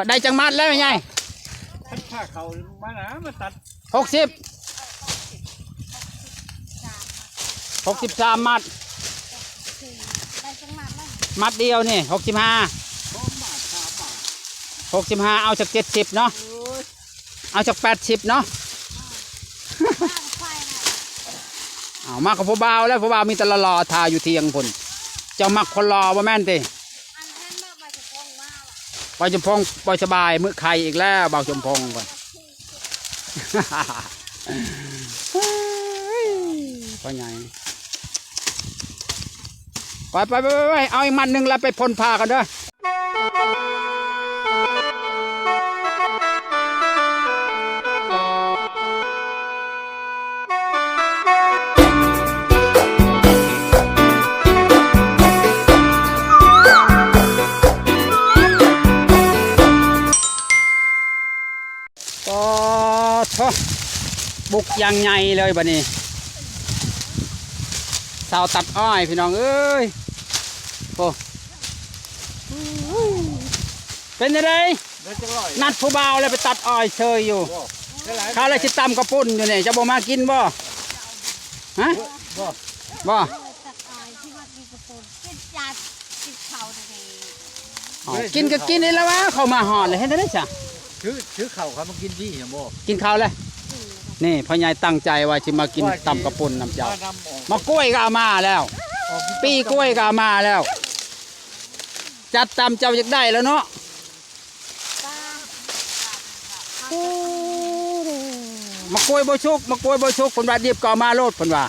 ໄດ້ຈັກມັດແລ້ວແມ່ໃຫຍ່? ຄັນພາເຂົາມານະ ມາຕັດ ຫົກສິບ ຫົກສິບສາມມັດ ໄດ້ຈັກມັດແລ້ວ? ມັດດຽວນີ້ ຫົກສິບຫ້າ ສອງມັດ ສາມມັດ ຫົກສິບຫ້າ ເອົາຈັກເຈັດສິບເນາະ ໂອ້ຍ ເອົາຈັກແປດສິບເນາະ ເອົາມາກັບຜູ້ບ່າວແລ້ວ ຜູ້ບ່າວມີແຕ່ຫຼໍ່ໆ ຖ້າຢູ່ທຽງພຸ້ນ ເຈົ້າມັກຄົນຫຼໍ່ບໍ່ແມ່ນຕິ? ອັນນັ້ນມາ ບ່າວສົມພງມາ ບ່າວສົມພງບໍ່ສະບາຍ ມື້ໄຂ້ອີກແລ້ວ ບ່າວສົມພງ ເພິ່ນ ເອີຍ ພໍ່ໃຫຍ່ ໄປໆໆໆ ເອົາອີກມັດໜຶ່ງແລ້ວໄປພົ່ນຜ້າກັນເດີ. ປາດໂທ້ ບຸກຢ່າງໃຫຍ່ເລີຍບັດນີ້ ຊາວຕັດອ້ອຍ ພີ່ນ້ອງເອີຍ ໂອ້ ເປັນຈັ່ງໃດ? ນັດຜູ້ບ່າວແລ້ວໄປຕັດອ້ອຍເຊີຍຢູ່ ຂ້າລະຊິຕຳເຂົ້າປຸ້ນຢູ່ນີ້ ເຈົ້າບໍ່ມາກິນບໍ່? ຮະ? ບໍ່ ບໍ່ ຕັດອ້ອຍຊິມາກິນເຂົ້າປຸ້ນ ກິນຈານ ກິນເຂົ້າແທ້ໆ ເອົ້າ ກິນກໍກິນນີ້ລະວະ ເຂົ້າມາຮອດແລ້ວເຮັດຈັ່ງໃດຊະ? ຖື ຖືເຂົ້າເຂົ້າມາກິນພີ້ຫຍັງບໍ່? ກິນເຂົ້າແລ້ວ ນີ້ພໍ່ໃຫຍ່ຕັ້ງໃຈວ່າຊິມາກິນຕຳເຂົ້າປຸ້ນນຳເຈົ້າ ມານຳອອກ ໝາກກ້ວຍກໍເອົາມາແລ້ວ ປີ້ກ້ວຍກໍເອົາມາແລ້ວ ຈັດຕາມເຈົ້າຢາກໄດ້ແລ້ວເນາະ ໝາກກ້ວຍບໍ່ສຸກ ໝາກກ້ວຍບໍ່ສຸກ ເພິ່ນວ່າດິບກໍເອົາມາໂລດ ເພິ່ນວ່າ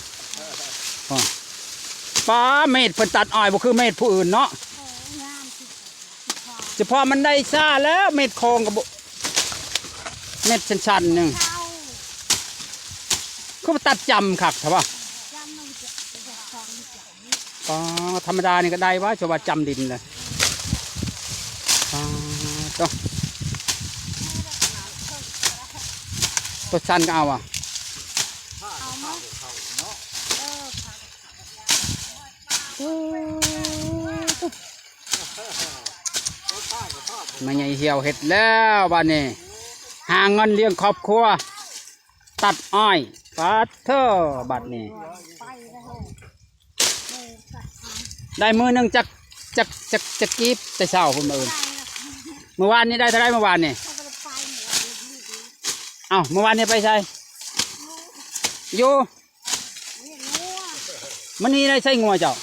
ປ້າ ມີດເພິ່ນຕັດອ້ອຍບໍ່ຄືມີດຜູ້ອື່ນເນາະ ສະເພາະມັນໄດ້ຊ້າແລ້ວ ມີດໂຄງກໍບໍ່ ມີດສັ້ນໆ ໜຶ່ງ ຄືວ່າຕັດຈຳຄັກແທ້ວະ ອໍ ທຳມະດານີ້ກໍໄດ້ວະ ຈະວ່າຈຳດິນເລີຍ ອໍ ໂຕ ໂຕສັ້ນກໍເອົາວະ ເອົາມາ ໂອ້ ແມ່ໃຫຍ່ຫ່ຽວເຮັດແລ້ວບາດນີ້ ຫາເງິນລ້ຽງຄອບຄົວ ຕັດອ້ອຍ ປາດເທີ ບາດນີ້ ໄດ້ມື້ໜຶ່ງຈັກ ຈັກ ຈັກ ຈັກກີບ ແຕ່ເຊົ້າພຸ້ນມື້ອື່ນ ມື້ວານນີ້ໄດ້ເທົ່າໃດມື້ວານນີ້? ເອົ້າ ມື້ວານນີ້ໄປໃສ? ຢູ່ ມື້ນີ້ໄດ້ໃສ່ງົວເຈົ້າ?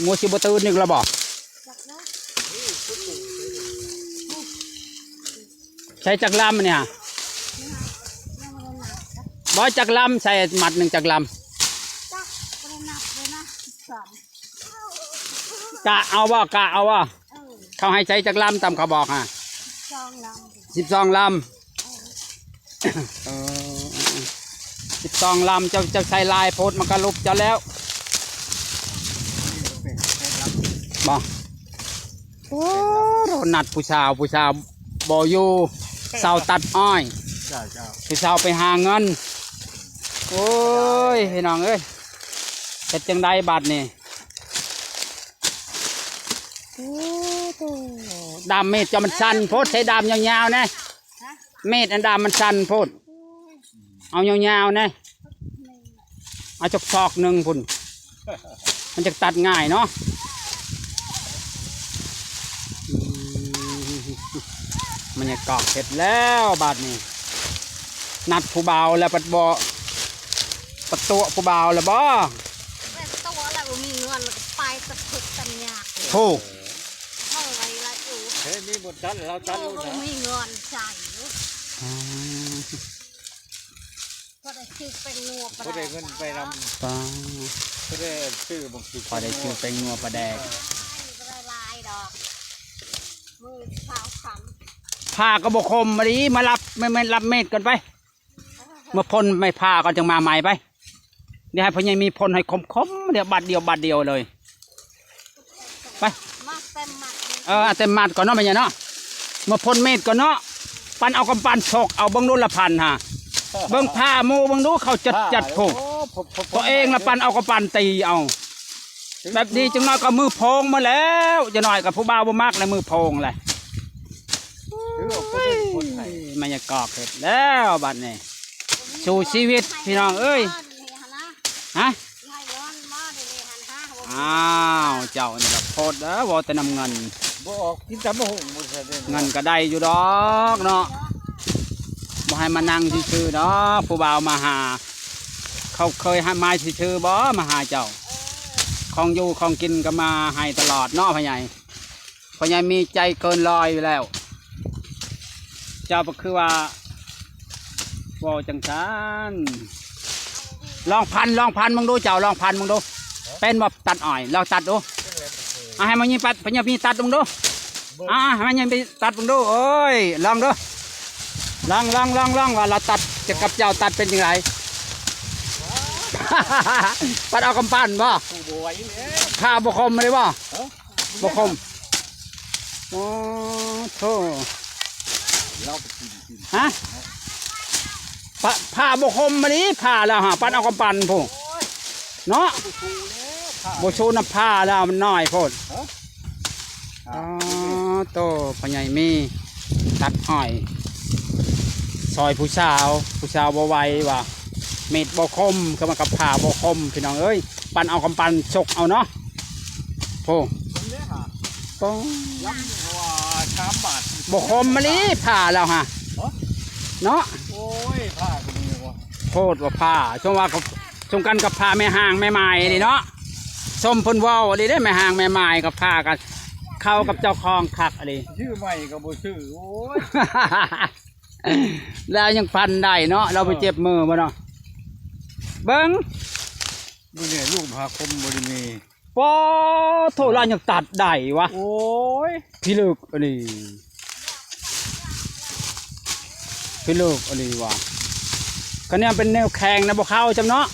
ງົວຊິບໍ່ຕື່ນອີກລະບໍ່? ໃສ່ຈັກລຳນີ້ຫະ? ບໍ່ຈັກລຳ ໃສ່ມັດໜຶ່ງຈັກລຳ? ກະເອົາບໍ່? ກະເອົາບໍ່? ເອີ ເຂົາໃຫ້ໃສ່ຈັກລຳຕາມເຂົາບອກຫະ? ສິບສອງລຳ ສິບສອງລຳ ເອີ ເອີ ເອີ ເອີ ສິບສອງລຳ ເຈົ້າ ເຈົ້າໃສ່ຫຼາຍໂພດ ມັນກະຫຼຸບເຈົ້າແລ້ວ ບໍ່? ໂອ້ ນັດຜູ້ສາວ ຜູ້ສາວບໍ່ຢູ່ ສາວຕັດອ້ອຍ ເຈົ້າ ເຈົ້າ ຜູ້ສາວໄປຫາເງິນ ໂອ້ຍ ພີ່ນ້ອງເອີຍ ເຮັດຈັ່ງໃດບາດນີ້? ໂອ້ໂຕ ດ້າມມີດເຈົ້າມັນສັ້ນໂພດ ໃຊ້ດ້າມຍາວໆແດ່ ຮະ? ມີດອັນດ້າມມັນສັ້ນໂພດ ເອົາຍາວໆແດ່ ເອົາຈັກສອກໜຶ່ງພຸ້ນ ມັນຈັກຕັດງ່າຍເນາະ ອືມ ບັນຍາກາດເຮັດແລ້ວບາດນີ້ ນັດຜູ້ບ່າວແລ້ວ ປັດບໍ່ ປະຕົວະຜູ້ບ່າວແລ້ວບໍ່? ແມ່ນຕົວະແລ້ວ ບໍ່ມີເງິນ ແລ້ວກໍໄປຕະທຸກຕະຍາກ ໂທ້ ເມື່ອຍລະຢູ່ ເຮີຍ ມີໝົດຕັນ ລາວຕັນ ໂອ້ ບໍ່ມີເງິນໃຊ້ຢູ່ ອືມ ພໍໄດ້ຊື້ແປ້ງນົວປາແດກ ພໍໄດ້ເງິນໄປນຳ ປ້າ ພໍໄດ້ຊື້ບັກ ພໍໄດ້ຊື້ແປ້ງນົວປາແດກ ບໍ່ໄດ້ຫຼາຍດອກ ມື້ລະຊາວພັນ ຜ້າກໍບໍ່ຄົມ ມາດີ ມາລັບ ແມ່ນ ແມ່ນ ລັບມີດກ່ອນໄປ ມາພົ່ນໄມ້ຜ້າກ່ອນ ຈັ່ງມາໃໝ່ໄປ ດຽວໃຫ້ພໍ່ໃຫຍ່ມີພົ່ນໃຫ້ຄົມໆ ດຽວບາດດຽວ ບາດດຽວເລີຍ ໄປ ມາເຕັມມັດ ເອີ ເອົາເຕັມມັດກ່ອນເນາະ ແມ່ໃຫຍ່ເນາະ ມາພົ່ນມີດກ່ອນເນາະ ປັນເອົາກຳປັນ ຊົກເອົາ ເບິ່ງດູລະພັນຫາ ເບິ່ງຜ້າໝູ່ ເບິ່ງດູ ເຂົາຈັດ ຈັດໂພ ໂອ້ ໂພ ໂພ ໂພ ຕົວເອງລະ ໂພ ປັນເອົາກຳປັນຕີເອົາ ແບບນີ້ ຈັກໜ້ອຍກໍມືໂພງມາແລ້ວ ຈັກໜ້ອຍກໍຜູ້ບ່າວບໍ່ມັກແລ້ວ ມືໂພງແຫຼະ ໂອ້ຍ ມາຍາກອກເຮັດແລ້ວບັດນີ້ ສູ້ຊີວິດພີ່ນ້ອງເອີຍ. ຮະ? ອ້າວ ເຈົ້ານີ້ກໍໂພດເດີ ເວົ້າແຕ່ນຳເງິນ ບໍ່ອອກກິນຕຳບັກຫຸ່ງ ບໍ່ໃຊ່ເດ້ ເງິນກໍໄດ້ຢູ່ດອກເນາະ ບໍ່ໃຫ້ມານັ່ງຊື່ໆດອກ. ຜູ້ບ່າວມາຫາ ເຂົາເຄີຍໃຫ້ມາຊື່ໆບໍ່ ມາຫາເຈົ້າ? ຂອງຢູ່ຂອງກິນກໍມາໃຫ້ຕະຫຼອດເນາະ ພໍ່ໃຫຍ່. ພໍ່ໃຫຍ່ມີໃຈເກີນຮ້ອຍຢູ່ແລ້ວ ເຈົ້າກໍຄືວ່າເວົ້າຈັ່ງຊັ້ນ. ລອງພັນ ລອງພັນເບິ່ງດູ ເຈົ້າລອງພັນເບິ່ງດູ ເປັນບໍ່ຕັດອ້ອຍ ລອງຕັດດູ. ເອົາໃຫ້ມາຍິງປັດ ພະຍາມີຕັດເບິ່ງດູ ເອົາໃຫ້ມາຍິງໄປຕັດເບິ່ງດູ. ໂອ້ຍ ລອງດູ ລອງ ລອງ ລອງ ລອງວ່າລາວຕັດ ຈະກັບເຈົ້າຕັດເປັນຈັ່ງໃດ? ປັດເອົາກຳປັນບໍ່? ຜູ້ບໍ່ໄຫວແລ້ວ ຜ້າບໍ່ຄົມມາເລີຍບໍ່? ບໍ່ຄົມ. ໂອ້ໂທ ລາວໄປກິນ ກິນ ຮະ? ຜ້າ ຜ້າບໍ່ຄົມມານີ້ ຜ້າລາວຫາ ປັດເອົາກຳປັນພຸ້ນເນາະ ບໍ່ສູ້ນຳຜ້າລາວ ມັນນ້ອຍໂພດ. ອໍ ໂຕ ພໍ່ໃຫຍ່ມີຕັດອ້ອຍ ຊ່ອຍຜູ້ສາວ ຜູ້ສາວບໍ່ໄຫວວ່າ ມີດບໍ່ຄົມ ຄືວ່າກັບຜ້າບໍ່ຄົມ ພີ່ນ້ອງເອີຍ. ປັນເອົາກຳປັນຊົກເອົາເນາະ ໂພ ໂອ້ ບໍ່ຄົມມາລີ ຜ້າລາວຫາ ເນາະ ໂອ້ຍ ຜ້າກໍມີບໍ່ ໂພດວ່າຜ້າ ສົມວ່າ ສົມກັນກັບຜ້າແມ່ຮ້າງແມ່ໝ້າຍນີ້ເນາະ ສົມເພິ່ນເວົ້າອີ່ຫຼີເດ້ ແມ່ຮ້າງແມ່ໝ້າຍກັບຜ້າກັນ ເຂົ້າກັບເຈົ້າຂອງຄັກອີ່ຫຼີ ຊື້ໃໝ່ກໍບໍ່ຊື້ ໂອ້ຍ ລາວຍັງພັນໄດ້ເນາະ ລາວບໍ່ເຈັບມືບໍ່ເນາະ ເບິ່ງ ມື້ນີ້ລູກຫາຄົມບໍ່ໄດ້ມີ ປາໂທ ລາວຍັງຕັດໄດ້ວະ ໂອ້ຍ ພິລຶກອີ່ຫຼີ ພິລຶກອີ່ຫຼີວະ ຄັນນີ້ເປັນແນວແຂງນະບໍ່ເຂົ້າຈຳເນາະ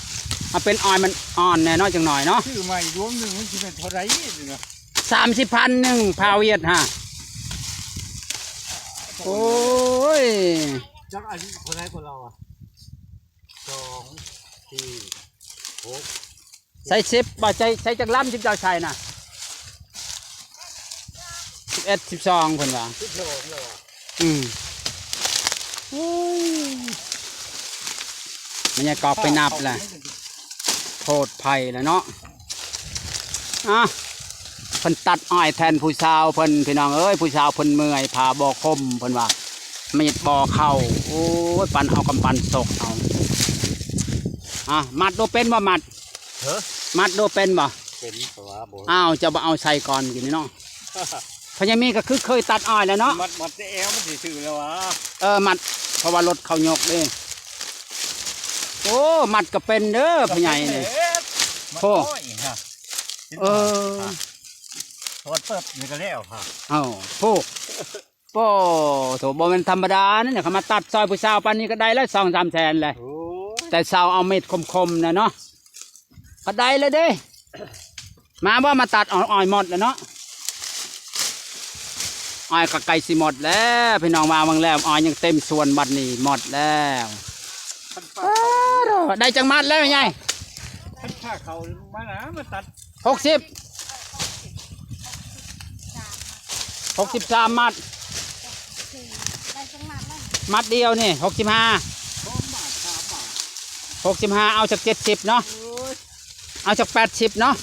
ເອົາເປັນອ້ອຍມັນອ່ອນແດ່ເນາະ ຈັກໜ້ອຍເນາະ ຊື້ໃໝ່ລວມໜຶ່ງມັນຊິເປັນເທົ່າໃດນີ້ນະ ສາມສິບພັນໜຶ່ງ ຜ້າຫວຽດຫາ ໂອ້ຍ ຈັກອັນເທົ່າໃດກວ່າລາວອະ ສອງ ສີ່ ຫົກ ໃສ່ສິບບໍ່ ໃສ່ ໃສ່ຈັກລຳ ສິບເຈົ້າໃສ່ນະ ສິບເອັດ ສິບສອງ ເພິ່ນວ່າ ສິບສອງແລ້ວຫວາ ອືມ ໂອ້ຍ ມັນຍັງກອກໄປນັບແຫຼະ ໂພດໄພລະເນາະ ອາ ເພິ່ນຕັດອ້ອຍແທນຜູ້ສາວເພິ່ນ ພີ່ນ້ອງເອີຍ ຜູ້ສາວເພິ່ນເມື່ອຍ ຜ້າບໍ່ຄົມ ເພິ່ນວ່າ ມີດບໍ່ເຂົ້າ ໂອ້ຍ ປັນເອົາກຳປັນຊົກເອົາ ອາ ມັດດູເປັນບໍ່ ມັດ ຮະ? ມັດດູເປັນບໍ່? ເປັນ ເພາະວ່າບໍ່ ອ້າວ ເຈົ້າບໍ່ເອົາໃສ່ກ່ອນກີ້ນີ້ເນາະ ພະຍາມີກໍຄືເຄີຍຕັດອ້ອຍແລ້ວເນາະ ມັດ ມັດແຕ່ແອວມັນຊິຊື່ແລ້ວຫວາ ເອີ ມັດ ເພາະວ່າລົດເຂົາຍົກເດ້ ໂອ້ ມັດກໍເປັນເດີ ພໍ່ໃຫຍ່ນີ້ ມັດໂອ້ຍ ຮະ ເອີ ຖອດປຶບນີ້ກໍແລ້ວຫະ ເອົ້າ ໂອ້ ໂອ້ໂທ ບໍ່ແມ່ນທຳມະດາເດ້ ຄັນມາຕັດຊ່ອຍຜູ້ສາວປານນີ້ກໍໄດ້ແລ້ວ ສອງສາມແສນແຫຼະ ໂອ້ຍ ແຕ່ເຊົາເອົາມີດຄົມໆນະເນາະ ກໍໄດ້ແລ້ວເດ້ ມາບໍ່ ມາຕັດອ້ອຍ ອ້ອຍໝົດແລ້ວເນາະ ອ້ອຍກໍໃກ້ຊິໝົດແລ້ວ ພີ່ນ້ອງມາເບິ່ງແລ້ວ ອ້ອຍຍັງເຕັມສວນບັດນີ້ ໝົດແລ້ວ ຄັນປາເຂົ້າ ເອີ ໄດ້ຈັກມັດແລ້ວແມ່ໃຫຍ່? ຄັນປາເຂົ້າມານະ ມາຕັດ ຫົກສິບ ຫົກສິບສາມມັດ ມັດດຽວນີ້ ຫົກສິບຫ້າ ສອງບາດ ສາມບາດ ຫົກສິບຫ້າ ເອົາຈັກເຈັດສິບເນາະ ໂອ້ຍ ເອົາຈັກແປດສິບເນາະ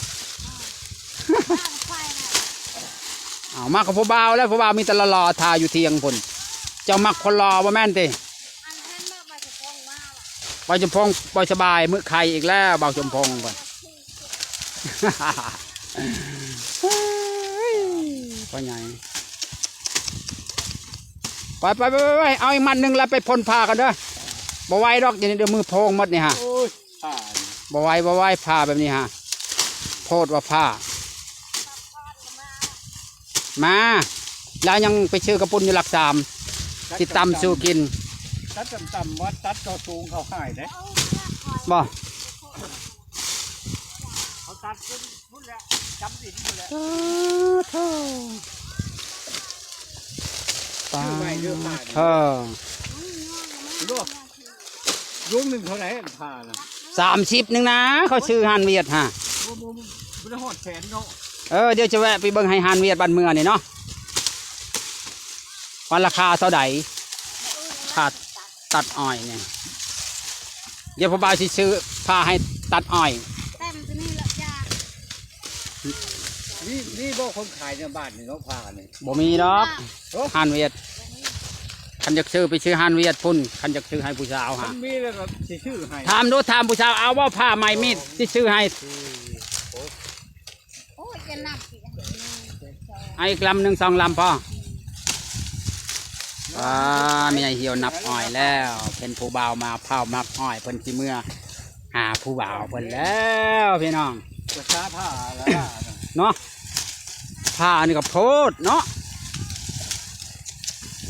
ເອົາມາກັບຜູ້ບ່າວແລ້ວ ຜູ້ບ່າວມີແຕ່ຫຼໍ່ໆ ຖ້າຢູ່ທຽງພຸ້ນ ເຈົ້າມັກຄົນຫຼໍ່ບໍ່ແມ່ນຕິ? ບ່າວສົມພົງ ບໍ່ສະບາຍ ມື້ໄຂ້ອີກແລ້ວ ບ່າວສົມພົງ ພໍ່ໃຫຍ່ ໄປໆໆໆ ເອົາອີກມັດໜຶ່ງແລ້ວໄປພົ່ນຜ້າກັນເດີ ບໍ່ໄຫວດອກ ດຽວນີ້ເດີ ມືໂພງໝົດນີ້ຫາ ໂອ້ຍ ຜ້ານີ້ ບໍ່ໄຫວ ບໍ່ໄຫວ ຜ້າແບບນີ້ຫາ ໂພດວ່າຜ້າ ມາ ລາວຍັງໄປຊື້ກະປຸ້ນຢູ່ຫຼັກສາມ ຊິຕຳສູ່ກິນ ຕັດຕ່ຳໆ ວ່າຕັດຕໍ່ສູງເຂົາຫາຍເດ້ ບໍ່? ເຂົາຕັດຂຶ້ນພຸ້ນແຫຼະ ຈຳດິນພຸ້ນແຫຼະ ປາໂທ ປາໂທ ໂລໜຶ່ງເທົ່າໃດອັນຜ່ານະ? ສາມສິບໜຶ່ງນະ ເຂົາຊື້ຮ້ານຫວຽດຫາ ບໍ່ ບໍ່ ບໍ່ໄດ້ຮອດແສນເນາະ ເອີ ດຽວຈະແວະໄປເບິ່ງໃຫ້ຮ້ານຫວຽດບ້ານເມືອງນີ້ເນາະ. ວ່າລາຄາເທົ່າໃດ ຄ່າຕັດອ້ອຍນີ້? ດຽວພໍ່ບ່າວຊິຊື້ຜ້າໃຫ້ຕັດອ້ອຍ. ແຕ້ມຕົວນີ້ລະ ຢາ ມີ ມີບໍ່ຄົນຂາຍໃນບ້ານນີ້ເນາະ ຜ້ານີ້? ບໍ່ມີດອກ ໂອ້ ຮ້ານຫວຽດ. ຄັນຢາກຊື້ໄປຊື້ຮ້ານຫວຽດພຸ້ນ ຄັນຢາກຊື້ໃຫ້ຜູ້ສາວຫາ. ມັນມີແລ້ວກໍຊິຊື້ໃຫ້. ຖາມດູ ຖາມຜູ້ສາວເອົາບໍ່ ຜ້າໃໝ່ມີ ຊິຊື້ໃຫ້. ໂອ້ຍ ຢ່ານັບອີກ ເອົາອີກລຳໜຶ່ງສອງລຳພໍ. ອ່າ ແມ່ໃຫຍ່ຫ່ຽວນັບອ້ອຍແລ້ວ ເຫັນຜູ້ບ່າວມາພ້າວນັບອ້ອຍ ເພິ່ນຊິເມືອຫາຜູ້ບ່າວເພິ່ນແລ້ວພີ່ນ້ອງ. ພາສາຜ້າລະເນາະ ຜ້ານີ້ກໍໂພດເນາະ.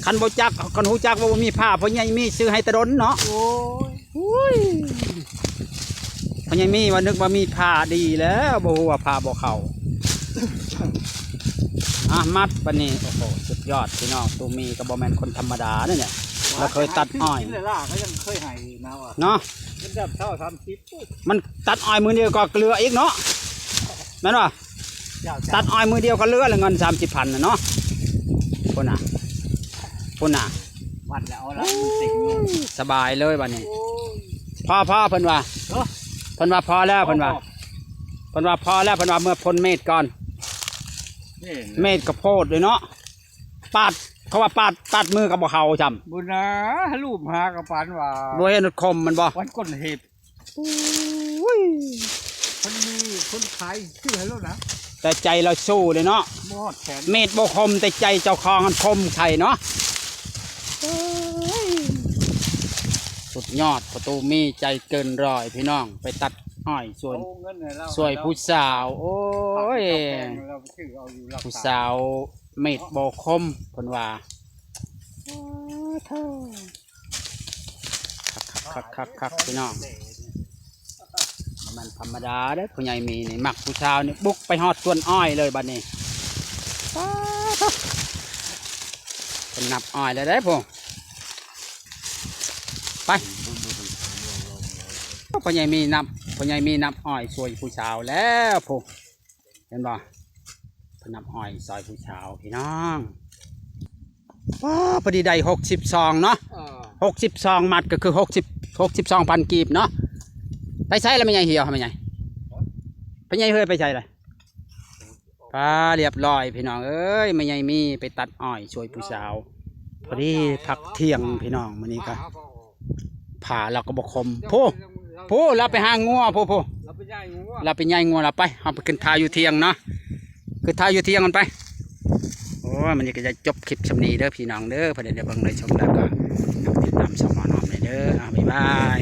ຄັນບໍ່ຈັກ ຄັນຮູ້ຈັກວ່າບໍ່ມີຜ້າ ພໍ່ໃຫຍ່ມີຊື້ໃຫ້ແຕ່ດົນເນາະ. ໂອ້ຍ ໂອ້ຍ ພໍ່ໃຫຍ່ມີວ່ານຶກວ່າມີຜ້າດີແລ້ວ ບໍ່ຮູ້ວ່າຜ້າບໍ່ເຂົ້າ. ອ່ະ ມັດບາດນີ້ ໂອ້ໂຫ ສຸດຍອດພີ່ນ້ອງ. ຕູມີກໍບໍ່ແມ່ນຄົນທຳມະດາເດ້ນີ້ ລາວເຄີຍຕັດອ້ອຍ ກິນຫຼາຍໆ ກໍຍັງເຄີຍໃຫ້ນະວ່າ ເນາະ. ມັນດັບເຊົ້າສາມສິບ ມັນຕັດອ້ອຍມື້ດຽວກໍເຫຼືອອີກເນາະ ແມ່ນບໍ່? ເຈົ້າ ຕັດອ້ອຍມື້ດຽວກໍເຫຼືອລະ ເງິນສາມສິບພັນນະເນາະ. ພຸ້ນນະ ພຸ້ນນະ ວັດແລ້ວເອົາລະ ມັນເຕັມຢູ່. ສະບາຍເລີຍບາດນີ້. ໂອ້ຍ ພໍ ພໍ ເພິ່ນວ່າ ເອີ ເພິ່ນວ່າພໍແລ້ວ ເພິ່ນວ່າ ພໍ ເພິ່ນວ່າພໍແລ້ວ ເພິ່ນວ່າເມືອພົ່ນເມດກ່ອນ. ເມດກໍໂພດເດ້ເນາະ ປາດ ເຂົາວ່າປາດ ປາດມືກໍບໍ່ເຂົ້າຊ້ຳ. ບໍ່ນາ ລູບຫາກໍປານວ່າ ບໍ່ເຫັນຄົມມັນບໍ່? ວັນກົ້ນເຫັບ. ໂອ້ຍ ມັນມີຄົນຂາຍຊື້ໃຫ້ໂລດນະ ແຕ່ໃຈລາວສູ້ເດ້ເນາະ. ບໍ່ຮອດແຂນ ເມດບໍ່ຄົມ ແຕ່ໃຈເຈົ້າຂອງຫັ້ນຄົມໃສ່ເນາະ. ໂອ້ຍ ສຸດຍອດ ພໍ່ຕູ້ມີໃຈເກີນຮ້ອຍພີ່ນ້ອງ ໄປຕັດອ້ອຍຊ່ວຍ ເອົາເງິນໃຫ້ລາວ ຊ່ວຍຜູ້ສາວ. ໂອ້ຍ ເອົາແພງ ລາວໄປຊື້ເອົາຢູ່ລາວ ຜູ້ສາວເມດບໍ່ຄົມ ເພິ່ນວ່າ. ໂອ້ໂທ ຄັກໆໆໆ ພີ່ນ້ອງ ບໍ່ແມ່ນທຳມະດາເດ້. ຜູ້ໃຫຍ່ມີນີ້ມັກຜູ້ສາວນີ້ ບຸກໄປຮອດສວນອ້ອຍເລີຍບາດນີ້. ປາດໂທ ເພິ່ນນັບອ້ອຍແລ້ວເດ້ພຸ້ນ. ໄປ ພໍ່ໃຫຍ່ມີນັບ ພໍ່ໃຫຍ່ມີນັບອ້ອຍຊ່ວຍຜູ້ສາວແລ້ວພຸ້ນ. ເຫັນບໍ່ ເພິ່ນນັບອ້ອຍຊ່ອຍຜູ້ສາວພີ່ນ້ອງ. ປ້າ ພໍດີໄດ້ຫົກສິບສອງເນາະ. ເອີ ຫົກສິບສອງມັດກໍຄືຫົກສິບ ຫົກສິບສອງພັນກີບເນາະ. ໄປໃສລະແມ່ໃຫຍ່ຫ່ຽວ ແມ່ໃຫຍ່ ແມ່ໃຫຍ່ເຮີ້ຍໄປໃສລະ? ປ້າ ລຽບຮ້ອຍພີ່ນ້ອງເອີຍ ແມ່ໃຫຍ່ມີໄປຕັດອ້ອຍຊ່ວຍຜູ້ສາວ. ພໍດີພັກທ່ຽງພີ່ນ້ອງ ມື້ນີ້ກໍ ຜ້າລາວກໍບໍ່ຄົມ. ໂພ ໂພ ລາວໄປຫາງົວ ໂພ ໂພ ລາວໄປໄລ່ງົວ ລາວໄປໄລ່ງົວ ລາວໄປ ເຮົາໄປຂຶ້ນທ່າຢູ່ທ່ຽງເນາະ ຂຶ້ນທ່າຢູ່ທ່ຽງກັນໄປ. ໂອ້ຍ ມື້ນີ້ກໍຈະຈົບຄລິບຊ່ຳນີ້ເດີພີ່ນ້ອງເດີ. ໃຜໄດ້ເບິ່ງໄດ້ຊົມແລ້ວກໍຕິດຕາມຊ່ອງໝໍນ້ອມແດ່ເດີ. ອ້າວ ບາຍບາຍ.